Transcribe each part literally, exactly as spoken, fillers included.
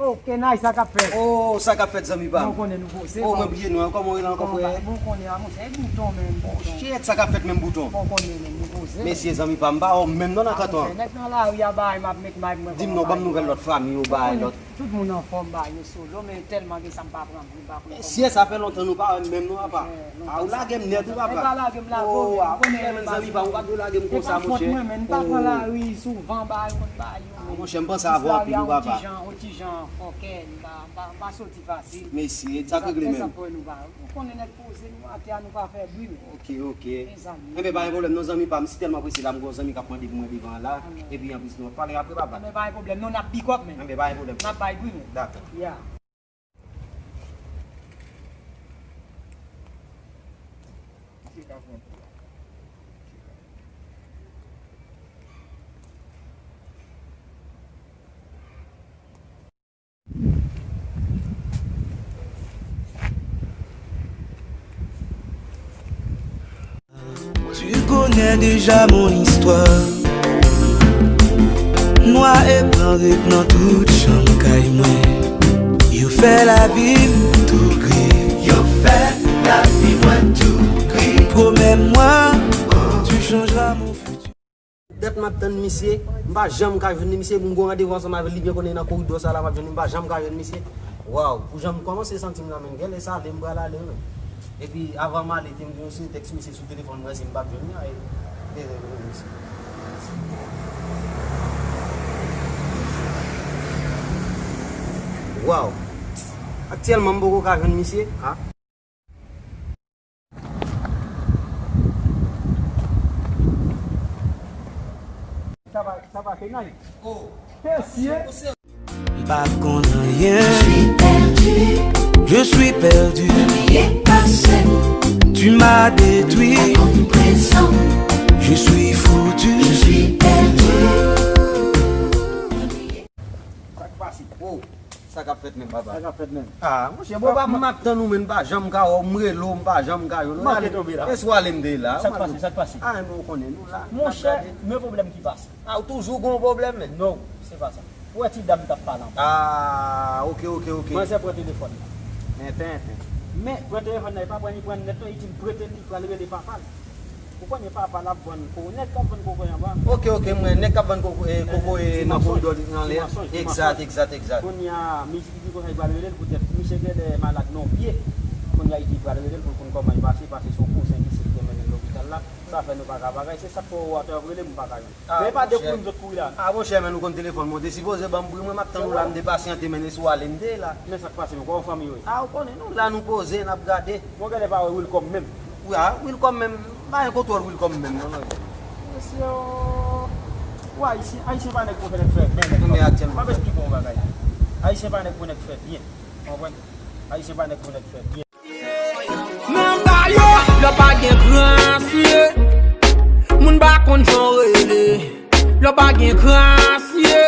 Ok, Nay, sa k ap fèt? Oh, sa k ap fèt, zanmi pa m? Bon, konnen nou poze. Oh, mwen bliye non, kòman w rele ankò, frè? Bon, konnen a, monchè, e Bouton menm, Bouton. Shit, sa k ap fèt menm, Bouton? Bon, konnen menm, nou poze. Mesye, zanmi pa m, ba w menm non nan kanton an. Nèg nan lari a, bay, m ap met may mwen. Di m non, ban m nouvèl lòt fanmi ou, bay, lòt. Tout moun anfòm, bay, yo solo, men tèlman gen sa m pa pran, m pa pran. Mesye, sa fè lontan nou pa wè menm non, papa. A, ou lage m nèt, wi, papa. Ou pa lage m la, oh, a, ou konnen menm, zanmi pa m, ou pa dwe lage m konsa, monchè. E pa fòt mwen, men m pa pran lari souvan, bay, ou konn bay yo. Ah, monchè, m panse avè w anpil, wi, papa. Yon ti jan, yon ti jan fòkè, m pa, m pa, m pa soti fasil. Mesye, sa k regle menm? Ou konnen nèg poze, nou atè a, nou pa fè bri, men. Ok, ok. Mezanmi. Enben, pa gen pwoblèm non, zanmi pa m. Si tèlman prese la, m gen yon zanmi k ap mande pou mwen devan an la. Epi, anplis, nou ap pale apre, papa. Enben, pa gen pwoblèm non, n ap big up, men. Enben, pa gen pwoblèm. N ap bay bri, men. Dakò. Ya. Tu connais déjà mon histoire. Nwa e blan ret nan tout chanm kay mwen. Yo fè lavi m tou gri. Yo fè lavi mwen tou gri. Promets-moi, tu changeras mon futur. Dat m ap tann misye, m pa janm ka jwenn li. Misye, m gon randevou ansanm avè l, li byen konnen nan koridò sa la m ap jwenn li, m pa janm ka jwenn misye. Waw, pou jan m kòmanse santi m la menm, genlè se ale m pral ale wi. Epi avan m ale, te m gen yon seri tèks misye sou telefòn mwen, si m p ap jwenn li, e, e, e, e, misye. Waw. Aktyèlman, m poko ka jwenn misye. Ah. Sa va, sa va, se nice. Oh. Mesye. M pa konn anyen. Je suis perdu. Je suis perdu. Bliye pase m. Tu m'as détruit. Pa konn prezan. Je suis foutu. Je suis perdu. Sa k pase? Oh, sa k ap fèt menm, papa? Sa k ap fèt menm? Ah, monchè, papa, m ap tann ou, men m pa janm ka wè w, m rele w, m pa janm ka jwenn ou. Manke tonbe la. E sou ale m te la. Sa k pase? Sa k pase? Ah, men ou konnen, nou la, n ap gade. Monchè, men pwoblèm ki pase. Ah, ou toujou gon pwoblèm, men? Non, se pa sa. Ou wè ti dam m t ap pale anba? Ah, ok, ok, ok. Manzè pran telefòn nan. Enten, enten. Men, pran telefòn nan, li pa pran, li pran nèt non, li di m prete l, li pral rele papa l. Ou konnen papa l ap vann ko-, nèg k ap vann kokoye anba. Ok, ok, mwen, nèg k ap vann koko-, eh, kokoye nan koridò li anlè. Egzat, egzat, egzat. Kounye a, misye di konsa li pral rele l poutèt misye genlè malad nan yon pye. Kounye a, li di li pral rele l pou l konn kòman li pase, paske se yon kouzen misye ki te mennen l lopital la. Sa fè nou pa ka bagay, se sa k fè ou atè w ap rele m, m pa ka jwenn. Ah, men e pa de kouri m sot kouri la. Ah, monchè, men nou konn telefòn mwen, ou te sipoze ban m bri, mwen m ap tann ou la, m te pasyante, men e sou ale m te ye la. Men sa k pase, men kòman fanmi yo ye? Ah, ou konnen, nou la, nou poze, n ap gade. Mwen genlè pa wè Wilcom menm. Wi, ah, Wilcom menm, pa gen kontwòl Wilcom menm, non, non. Mesye, oh. Ou Ayisyen, Ayisyen pa nèg pou fè nèg fè byen, nèg. Non, men aktyèlman. M ap esplike w yon bagay. Ayisyen pa nèg pou nèg fè byen. Ou konprann? Ayisyen pa nèg pou nèg fè byen. Nan ba yo, lè pa gen kras, ye. Moun pa konn jan w rele. Lè pa gen kras, ye.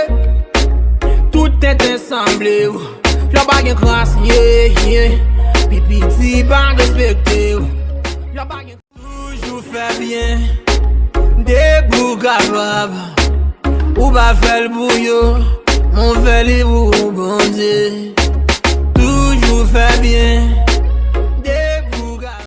Tout tenten sanble w. Lè pa gen kras, ye, ye. Pi piti pa respekte w. Lè pa gen Toujou fè byen, depi w kapab. Ou pa fè l pou yo, ou fè li pou Bondye.